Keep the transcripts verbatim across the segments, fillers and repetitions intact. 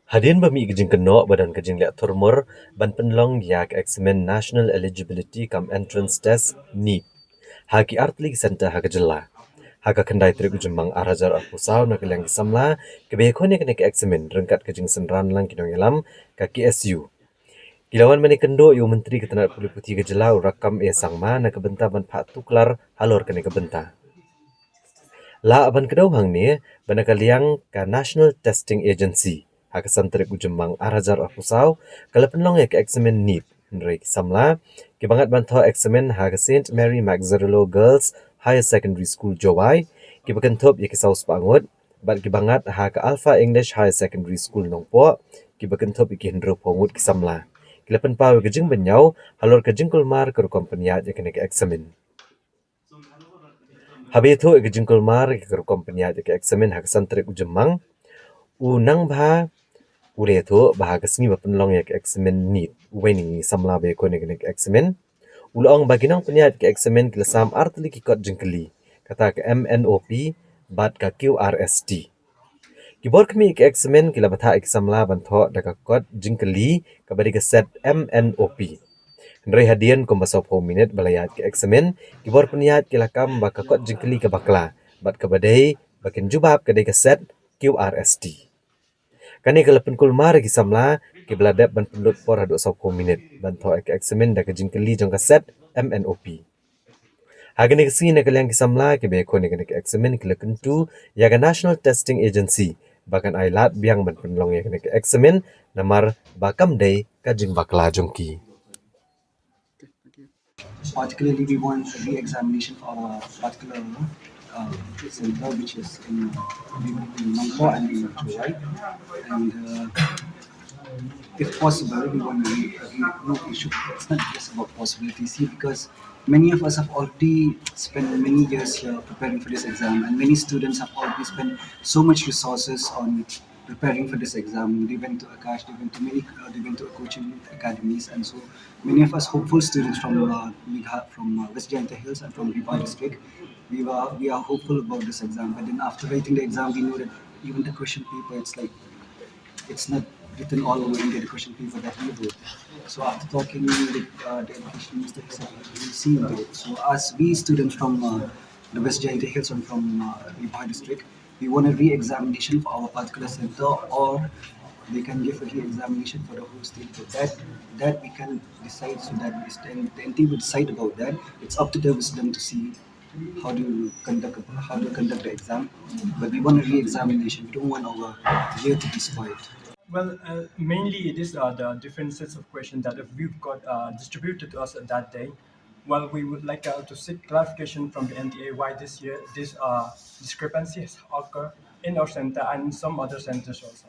Hadien ba mih ka jingkynnoh ba don ka jingleh thurmur ban pynlong ïa ka eksamin National Eligibility cum Entrance Test, NEET, ha ki artylli ki centre ha ka jylla, ha ka khyndai tarik u Jymmang ar hajar arphew saw, na ka liang ki samla kiba ïakhun ïa kane ka eksamin ryngkat ka jingsynran lang ki nongïalam ka KSU, ki la wan ban ïakynduh ïa u Myntri ka tnat pule puthi ka jylla, u Rakkam A Sangma, na ka bynta ban phah tuklar halor kane ka bynta. Lah ban kdew hangne ba na ka liang ka National Testing Agency, ha ka san tarik u Jymmang ar hajar arphew saw, ka la pynlong ïa ka eksamin NEET, hynrei ki samla kiba ngat ban thoh eksamin ha ka Saint Mary Mack Zarrillo Girls Higher Secondary School, Jowai, kiba kynthup ïa ki saw spah ngut, bad kiba ngat ha ka Alpha English Higher Secondary School, Nongpoh, kiba kynthup ïa ki hynriewphew ngut ki samla, ki la pynpaw ïa ka jingbynñiaw halor ka jingkulmar ka rukom pynïaid ïa kane ka eksamin. Haba ïathuh ïa ka jingkulmar ïa ka rukom pynïaid ïa ka eksamin ha ka san tarik u Jymmang, u Nangbha u la ïathuh ba ha ka sngi ba pynlong ïa ka eksamin NEET, uwei na ngi samla ba ïakhun ïa kane ka eksamin u la ong ba ki nongpynïaid ka eksamin ki la sam artylli ki kot jingkylli, kata ka M N O P bad ka Q R S T. Ki bor khmih ka eksamin ki la bthah ïa ki samla ban thoh da ka kot jingkylli kaba dei ka set M N O P. Hynrei hadien kumba sawphew minit ba la ïaid ka eksamin, ki bor pynïaid ki la kam ba ka kot jingkylli ka bakla, bad kaba dei ba kin jubab ka dei ka set Q R S T. Kane ka la pynkulmar ïa ki samla kiba la dep ban pynlut por haduh sawphew minit ban thoh ïa ka eksamin da ka jingkylli jong ka set M N O P. Ha kane ka sngi, na ka liang ki samla kiba ïakhun ïa kane ka eksamin ki la kyntu ïa ka National Testing Agency ba kan ai lad biang ban pynlong ïa kane ka eksamin, namar ba kam dei ka jingbakla jong ki. Particularly, we want a re-examination for our particular uh, center, which is in, uh, in Nongpoh and in Jowai. And uh, if possible, we want to re, re, no, we should, it's not just about possibility, see, because many of us have already spent many years here preparing for this exam, and many students have already spent so much resources on preparing for this exam. They went to Akash, they went to many, uh, they went to coaching academies, and so many of us hopeful students from uh, Megha, from uh, West Jaintia Hills and from Ri Bhoi district, we were we are hopeful about this exam. But then after writing the exam, we know that even the question paper, it's like it's not written all over India, the question paper that we wrote. So after talking with uh, the education minister, he said he will see into it. So as we students from uh, the West Jaintia Hills and from uh, Ri Bhoi district, we want a re-examination for our particular center, or they can give a re-examination for the whole state. But that that we can decide, so that is the, the N T A will decide about that. It's up to the wisdom to see how do you conduct how do you conduct the exam. But we want a re-examination. We don't want our year to be spoiled. Well, uh, mainly these are the different sets of questions that we've got uh, distributed to us at that day. Well, we would like uh, to seek clarification from the N T A why this year this uh, discrepancy has occurred in our center and in some other centers also.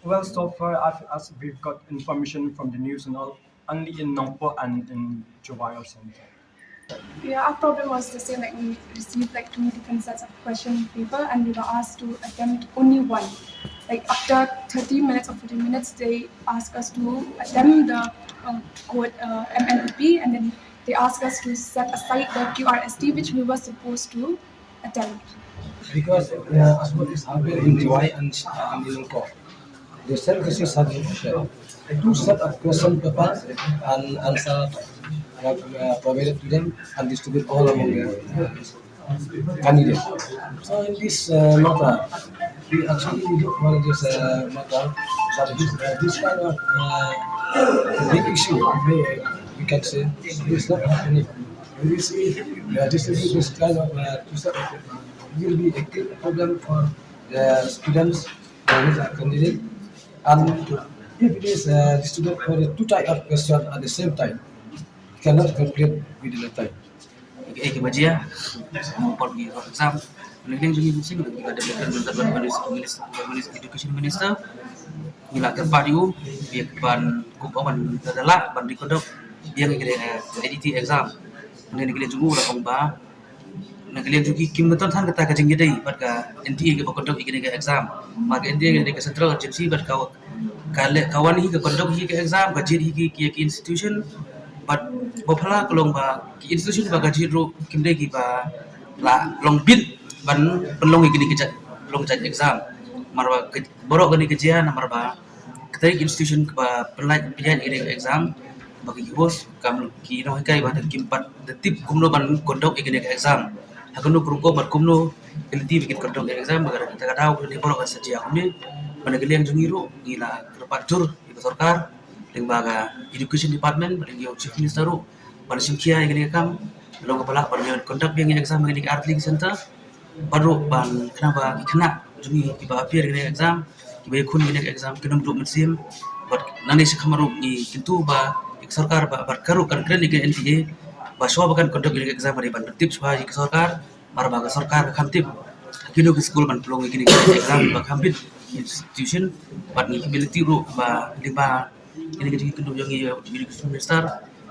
Well, so far as, as we've got information from the news and all, only in Nongpoh and in Jowai or center. Yeah, our problem was the same. Like, we received like two different sets of question paper, and we were asked to attempt only one. Like, after thirty minutes or forty minutes, they asked us to attempt the uh, code uh, M N O P, and then they asked us to set aside the Q R S T, which we were supposed to attempt. Because uh, as what is happening in Jowai and, uh, and in Nongpoh, the same questions have been prepared. Two set of question paper and answer were uh, provided to them and distributed all among the uh, candidates. So in this uh, matter, we actually we don't want this uh, matter, but this, uh, this kind of uh, big issue, we, we can say, is not happening. We see uh, this is this kind of uh, two set of paper will be a great problem for the students uh, who are candidate. And if it is uh, distributed for the two type of question at the same time, it cannot complete within the time. Ki eh ki bajia, mo por ki exam. Ni ning jong ki sing ki ada dekat dengan minister, minister, minister education minister. Ni la ke pariu, dia ban kup aman dala ban dikodok dia ngi kene I D T exam. Ni ni kene jong u la ong ba na ka liang jong ki kim da ton than kata ka jingïadei bad ka N T A kaba conduct ïa kane ka exam. Namar ka N T A ka dei ka central agency bad ka ka leh ka wan hi ka conduct hi ka exam, ka jied hi ki ki institution, bad ba phala ka long ba ki institution ba ka jied ruh kim dei kiba la long bit ban pynlong ïa kane ka jait, long jait exam. Namar ba baroh kane ka jia namar ba Tei institution kaba pynlait pynlait ïa kane ka exam ba ki host kam ki nonghikai ba kim pat da tip kumno ban conduct ïa kane ka exam. Ha kano ka rukom bad kumno ka lynti ba kin conduct ïa ka exam, ba ka da ka daw kane baroh ka sa jia kumne. Ban ka liang jong ngi ruh ngi la kyrpad jur ïa ka sorkar lyngba ka education department bad ïa u chief minister ruh ban shim khia ïa kane ka kam. Long kaba lah ban conduct ïa kane ka exam ha kane ka artylli ki center. Bad ruh ban khnang ba ki khynnah jong ngi kiba appear ïa kane ka exam, kiba ïakhun ïa kane ka exam kin ym duh mynsiem. Bad nangne shakhmat ruh ngi kyntu ba ïa ka sorkar ba, bad ka ruh kan kren ïa ka N T A ba shuwa ba kan conduct ïa kane ka exam ba dei ban pyntip shuwa ïa ka sorkar. Namar ba ka sorkar ka kham tip ha kino ki skul ban pynlong ïa kane ka exam, ba kham bit institution. Bad ngi ki community ruh ba lyngba kine ki jingkynduh jong ngi ïa u chief minister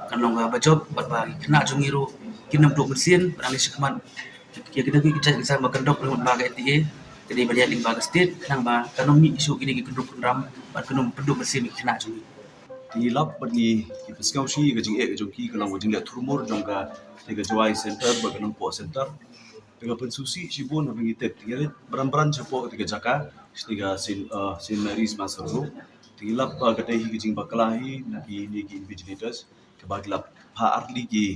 kan long ba jop bad ba ki khynnah jong ngi ruh kin ym duh mynsiem. Bad nangne shakhmat ïa kine ki jait exam ba conduct lyngba ka N T A ka dei ban ïaid lyngba ka state khnang ba kan ym mih shuh kine ki kynrup kynram bad kan ym pynduh mynsiem ïa ki khynnah jong ngi. Te ngi lap bad ngi, ngi pynsngew shi ka jingeh jong ki ka long ka jingleh thurmur jong ka, te ka Jowai Center bad ka Nongpoh Center. Te ka pynsngewsih shibun haba ngi tip, te ngi rit bran bran shapoh te ka jaka, te ka Saint, uh, Saint Mary's Mass Road. Te ngi lap ba ka dei hi ka jingbakla hi na kine ki invigilators kaba ki la phah artylli ki,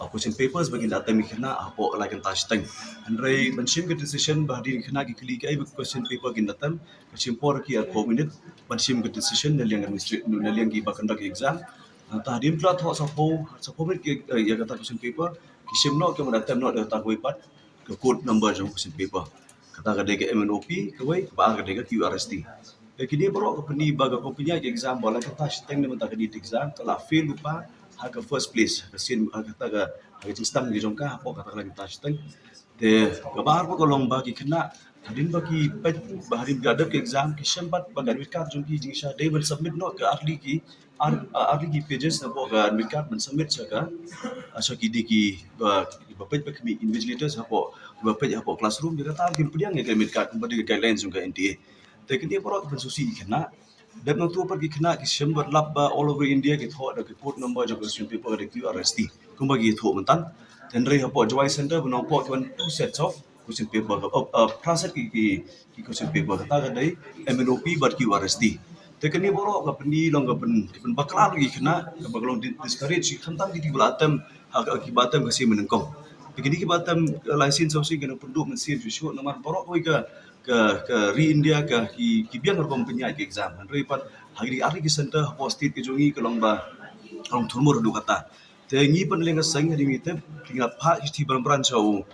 uh, question papers ba kin da attempt ki khynnah hapoh lai kynta shiteng. Hynrei ban shim ka decision ba hadien ki khynnah ki kylli kaei ba ka question paper kin da attempt, ka shim por ki arphew minit ban shim ka decision na liang administrative, na liang kiba conduct exam. Uh, te hadien ki la thoh saphew, saphew minit ki, uh, ïa kata ka question paper, ki shim noh, ki ym da attempt noh da kata kawei pat ka code number jong ka question paper. Kata ka dei ka M N O P, kawei, kaba ar ka dei ka Q R S T. Te kine baroh ka pyni ba ka company ka exam ba la kata shiteng na mynta ka date exam ka la fail lypa ha ka first place, ha ka sien, ha kata ka, ha ka jingsdang ka jong ka hapoh kata ka la kata shiteng. Te kaba ar ba ka long ba ki khynnah hadien ba ki peit, ba hadien ba ki la dep ka exam ki shem pat ba ka admit card jong ki jingshisha dei ban submit noh ka artylli ki ar, ar, artylli ki pages napoh ka admit card ban submit sha ka, ah, sha kine ki ba, ba peit ba khmih invigilators hapoh, ba peit hapoh classroom, ïa kata kim pdiang ïa ka admit card kumba dei ka guidelines jong ka N T A. Te kine baroh ki pynsngewsih ïa ki khynnah. Dep nangta pat ki khynnah ki shem bad lap ba all over India ki thoh da ka code number jong ka question paper ka dei Q R S T kumba ki thoh mynta. Te hynrei hapoh Jowai Center bad Nongpoh ki wan two sets of question paper, uh, uh, phra set ki, ki, ki question paper, kata ka dei M N O P bad Q R S T. Te kane baroh ka pyni long ka pyn, ka pynbakla ïa ki khynnah, kaba ka long di-, discourage, khamtam kiti kiba la attempt, ha, ka, kiba attempt ka sien ba nyngkong. Te kine kiba attempt, uh, lai sien saw sien ki nang pynduh mynsiem shuh shuh namar baroh kawei ka, ka, ka ri India ka, ki, ki biang rukom pynïaid ka exam. Hynrei pat ha kine artylli ki center hapoh state ka jong ngi ka long ba, ka long thurmur haduh katta. Te ngi pat na liang ka seng hadien ngi tip, ngi la phah shithi bran bran sha u,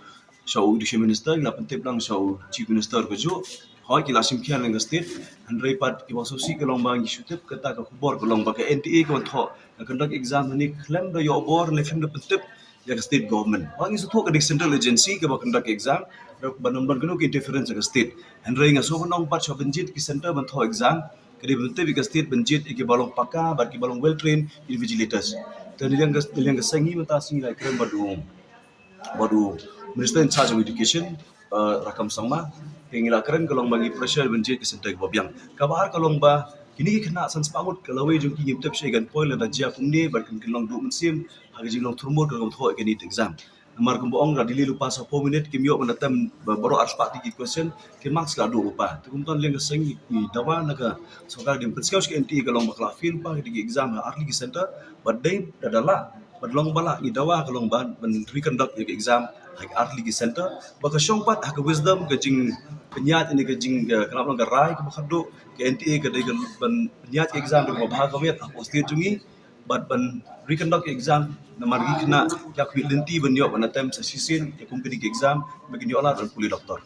sha u Education Minister, ngi la pyntip lang sha u Chief Minister kajuh. Hooid ki la shim khia na liang ka state, hynrei pat kiba sngewsih ka long ba ngi shu tip kata ka khubor ka long ba ka N T A ka wan thoh ka conduct exam hangne khlem da ïoh bor ne khlem da pyntip ïa ka state government. Ba ngi sngewthuh ka dei central agency kaba conduct exam, da ba ym don kano ka interference ka state. Hynrei nga sngewbha ban ong pat sha ban jied ki center ban thoh exam, ka dei ban tip ïa ka state ban jied ïa kiba long paka bad kiba long well trained invigilators. Te na liang ka, na liang ka seng ngi mynta sngi la kren bad u, bad u Minister in charge of Education, uh, Rakkam Sangma. Te ngi la kren ka long ba ngi pressure ban jied ki center kiba biang. Kaba ar ka long ba kine ki khynnah san spah ngut ka lawei jong ki ngim tip sha ïa kan poi lada jia kumne bad kin, kin long duh mynsiem ha ka jinglong thurmur ka long thoh ïa ka NEET exam. Namar kumba ong, la delay lypa saphew minit, kim ïoh ban attempt ba baroh arspah tylli ki question, ki marks la duh lypa. Te kumta na liang ka seng ngi dawa na ka sorkar, dei ban pynsngew sha ka N T A ka long ba ka la fail lypa ha ki exam ha artylli ki center, bad dei da, da lah, bad long ba lah, ngi dawa ka long ban, ban reconduct ïa ka exam ha artylli ki center, ba ka shong pat ha ka wisdom ka jingpynïaid ne ka jing, ka, ka long ka rai kaba khatduh ka N T A ka dei ka ban pynïaid ka exam kaba bha ka miat hapoh state jong ngi, bad ban reconduct ka exam namar ki khynnah ki la khmih lynti ban ïoh ban attempt sa shisien ïa kum kine ki exam ba kin ïoh lad ban pule doctor.